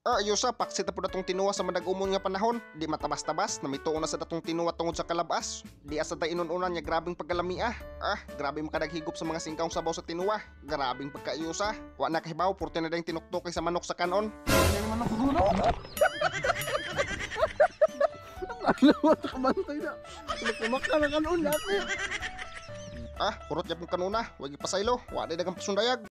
Ayusa, paksit na po datong tinuwa sa madagumon nga panahon. Di matabas-tabas, namituon na sa datong tinuwa tungod sa kalabas. Di asa ta inununan niya grabing pagkalami ah. Ah, grabe makadaghigop sa mga singkaong sabaw sa tinuwa. Grabing pagkaayusa. Wa na kahibaw, purte na dayong tinuktok sa manok sa kanon. Ah, kurot yapong kanuna, wag ipasaylo, wa day dagang pasundayag.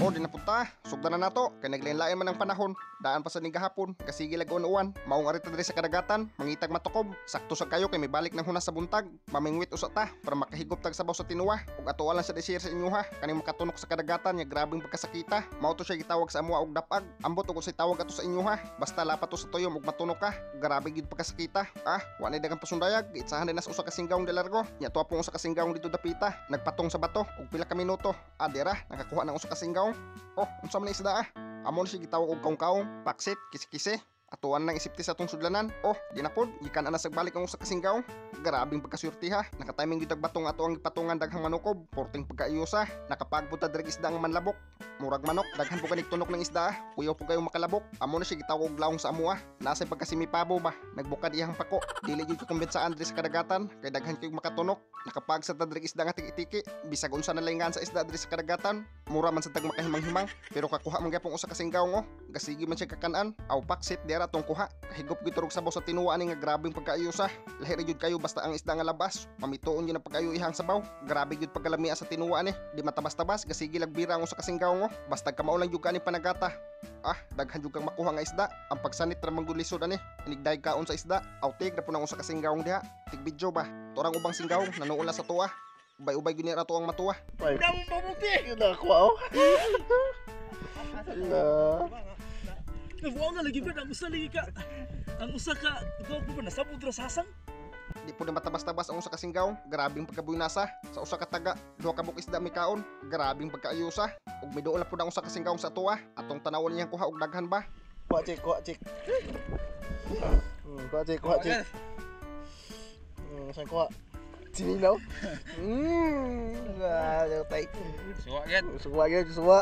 O, di napunta. Sugdan na nato. Kay naglain-lain man ang panahon. Daan pa sa ning gahapon. Kasige lag uwan. Maong arita diri sa kadagatan. Mangitag matukob. Sakto sa kayo kay mibalik ng hunas sa buntag. Mamingwit usa ta para makahigop tag sabaw sa tinuwa. Ug ato lang sa desir sa inyo ha. Kaning makatunok sa kadagatan nya grabeng pagkasakita. Mao to siya gitawag sa amoa og dapag. Ambot og usay tawag ato sa inyo ha. Basta lapat to sa tuyom ug matunok ka. Grabe gid pagkasakita. Ah, wa nay dagang pasundayag. Itsahan din nas usa ka singgawng delargo. Nya tuwa pong usa ka singgawng dito dapita. Nagpatong sa bato ug pila ka minuto. Ah, dira nakakuha ng usa ka singgawng. Oh, unsa man isda ah? Amon siya gitawag og kaong-kaong, paksit, kisi-kisi. Atuan nang isipti sa atong sudlanan. Oh, di na pod, gikan ana sa balik ang usa ka singgawng. Grabing pagkaswerte ha. Nakatiming gyud og batong ato ang gipatungan daghang manukob, porting pagkaayusa. Nakapagpud ta diri isda nga manlabok. Murag manok, daghan po kanig tunok ng isda ah. Kuyaw po kayong makalabok. Amo na siya gitawag og lawong sa amo ah. Nasa pagkasimipabo ba, nagbukad iyang pako. Dili gyud ko kumbensaan diri sa kadagatan kay daghan kayong makatunok. Nakapag sa diri isda nga tiki-tiki, bisag unsa na laingan sa isda diri sa kadagatan. Mura man sa tag makahimang-himang, pero kakuha man gyapon usa ka singgawng oh. Gasigi man siya kakanan. Aw paksit dira atong kuha. Kahigop gyud turog sabaw sa tinuwa ani nga grabeng pagkaayusa. Lahi ra gyud kayo basta ang isda nga labas. Mamituon gyud ang pag-ayo ihang sabaw. Grabe gyud pagkalamia sa tinuwa ani. Di matabas-tabas, gasigi lag bira ang usa ka singgawng oh. Basta kamao lang gyud kani panagata. Ah, daghan jud kang makuha nga isda. Ang pagsanit ra man gud lisod ani. Inigday kaon sa isda. Aw tig ra pud ang usa ka singgawng diha. Tig video ba. Turang ubang singgawng nanuol na sa tuwa. Ubay-ubay gyud ni ra tuang matuwa. Damong pamuti. Nakuha oh. Ala. Nabuang na lagi ba ang usa lagi ka. Ang usa ka ikaw ko ba nasabot ra sasang? Di po na matabas-tabas ang usa ka singgaw. Grabing pagkabuynasa. Sa usa ka taga, duha ka buok isda mikaon. Grabing pagkaayusa. Ug miduol na pud ang usa ka singgaw sa tuwa. Atong tanawon niyang kuha og daghan ba. Kuha chik, kuha chik. Kuha chik, kuha chik. Saan kuha? Sinilaw? Tay. Suwa gyud. Suwa gyud, suwa.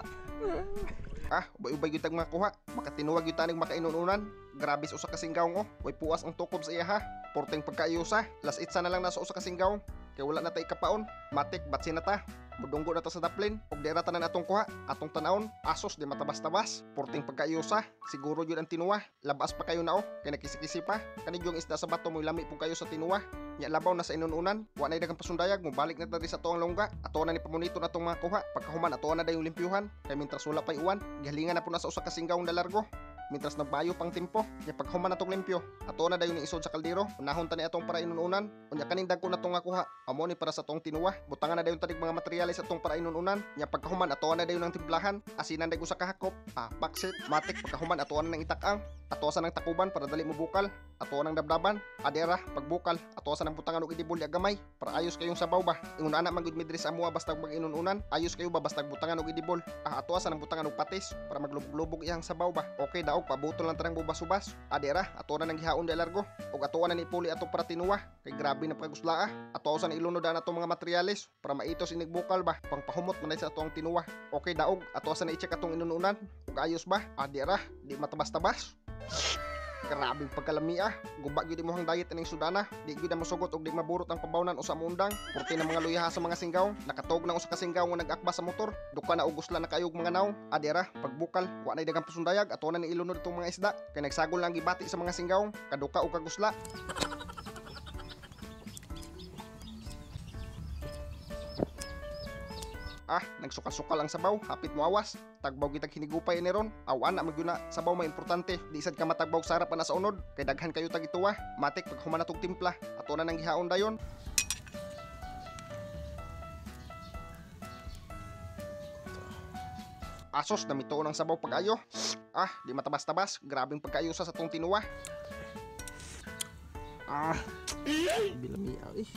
Ah, ubay-ubay gyud tag mga kuha. Makatinuwag gyud tanig makainununan. Grabe sa usa ka singgawng oh. Way puas ang tukob sa iya ha. Porteng pagkaayusa. Las itsa na lang nasa usa ka singgawng. Kay wala na ta ikapaon. Matik batsi na ta. Mudunggo na ta sa daplin. Ug dira tanan atong kuha. Atong tanawon. Asos di matabas-tabas. Porteng pagkaayusa. Siguro gyud ang tinuwa. Labas pa kayo na oh. Kay nakisi-kisi pa. Kani gyud ang isda sa bato mo'y lami pud kayo sa tinuwa. Nya labaw na sa inununan. Wa nay daghang pasundayag, mobalik na ta diri sa tuang longga. Ato na ni pamunito na atong mga kuha. Pagkahuman ato na dayong limpyuhan. Kay mintras wala pay uwan, gihalingan na po na sa usa ka singgawng dalargo. Mintras nagbayo pang timpo, nya paghuman atong limpyo, ato na dayon ni isod sa kaldero. Unahon ta ni atong para inununan. Unya kaning dagko na tong nga kuha, amo ni para sa atong tinuwa. Butangan na dayon tanig mga materyales atong para inununan. Nya pagkahuman ato na dayon ang timplahan. Asinan dayon usa ka hakop, ah, paksit, matik pagkahuman ato na nang itakang. Ato sa nang takuban para dali mo bukal. Ato nang dabdaban, adera pagbukal. Ato sa nang butangan og idibol ya gamay para ayos kayong sabaw ba. Ingon ana man gud mi diri sa amoa basta mag-inununan. Ayos kayo ba basta butangan og idibol. Ah, ato sa nang butangan og patis para maglubog-lubog iyang sabaw ba. Okay daog pabuto lang tarang bubas-ubas. Adera ato na nang gihaon di largo. Og ato na ni puli ato para tinuwa kay grabe na pagusla ah. Ato sa nang ilunod na atong mga materyales para maitos inig bukal ba pangpahumot man sa atong tinuwa. Okay daog ato sa na i-check atong inununan ug ayos ba. Adera di matabas-tabas. Grabing pagkalami ah. Guba gyud imong diet ining sudana. Di gyud na mosugot og di maburot ang pabawnan o sa mundang. Purti ng mga luyaha sa mga singgaw. Nakatog na usa ka singgaw nga nag-akba sa motor. Duka na og gusla na kayog mga nawong. Adera pagbukal wa nay daghang pasundayag ato na ni ilunod itong mga isda kay nagsagol lang gibati sa mga singgaw. Kaduka og kagusla. Ah, nagsukal-sukal ang sabaw, hapit mo awas. Tagbaw gitag hinigupay ni ron. Aw ana magyuna, sabaw may importante. Di sad ka matagbaw sarap pa na sa unod kay daghan kayo tag ituwa. Matik pag human natog timpla, ato na nang gihaon dayon. Asos namituon ang sabaw pag-ayo. Ah, di matabas-tabas, grabing pagkaayusa sa tong tinuwa. Ah. Bilami eh.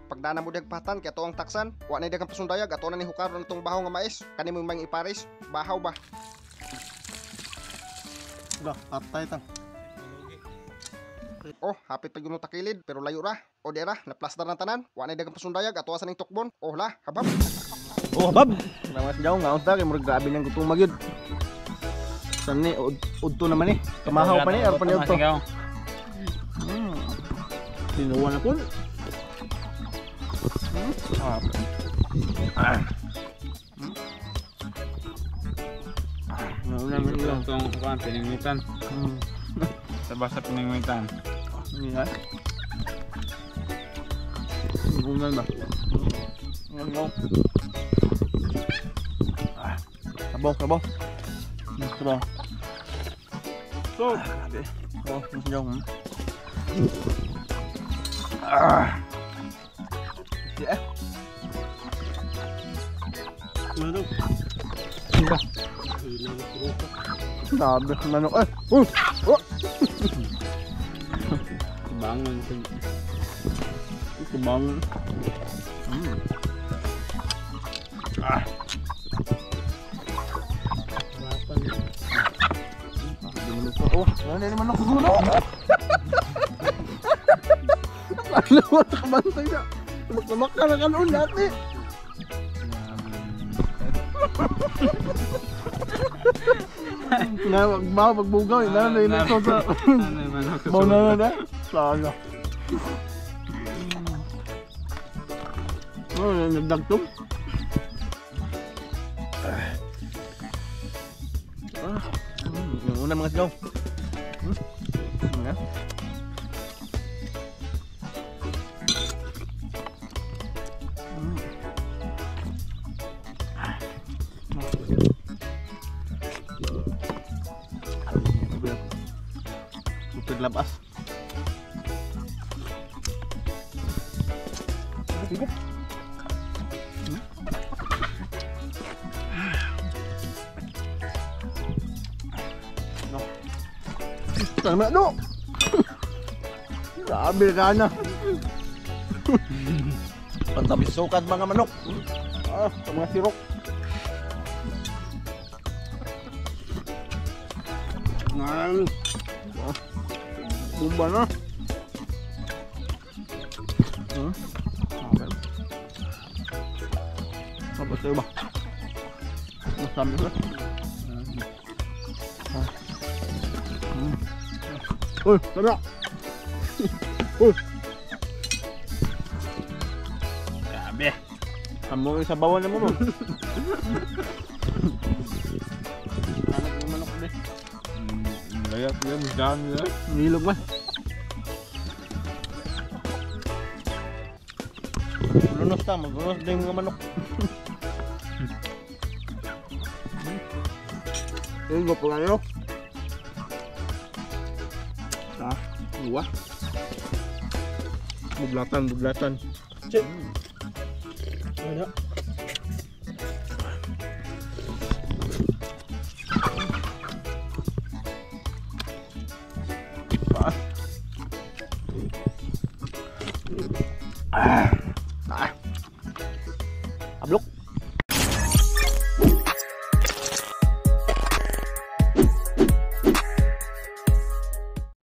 Pagdana mo dagpatan kay ato ang taksan, wa nay daghang pasundayag ato na ni hukaron atong bahaw nga mais. Kani mo mang iparis, bahaw ba. Lah, patay ta. Oh, hapit pa gyud takilid pero layo ra. O dira, naplastar na tanan. Wa nay daghang pasundayag ato sa ning tukbon. Oh la, habab. Oh, habab. Namas jaw nga unta kay murag grabe nang gutom gyud. Sani udto naman eh. Kamahaw pa ni, aron pa ni udto. Tinuwa na po. Itong kuan piningwitan. Sabah sa piningwitan. Nga. Bungan ba? Ano? Sabaw, sabaw. Sabaw. So, grabe. Oh, masyaw. Ah. Yeah. Ano? Diba? Grabe, manok. Ay! Oh! Oh! Bangon. Bangon. Ah. Oh, wala na manok sa suno. Ano mo nakabantay na? Magkamak ka na kanon natin. Na magbaw pagbugaw na na na sa baw na na. Sana. Oh, nagdagtom. Ah, yung una mga sigaw. Nga. Super labas. Higup. No. Tama no. Grabe ka na. Pantabisukan mga manok. Ah, mga sirok. Ngal. Bumba na. Okay. Tapos sa'yo ba? Masami ba? Uy, tara! Uy! Grabe! Amo yung sabawan na mo mo. Hanap ng manok din. Layat yan, dami yan. Nilog ba? Lunos ta, maglunos din yung mga manok. Ayun, gwapo nga nyo. Ah, uwa. Buglatan, buglatan. Chip. Ano? Ah. Ah. Ablok.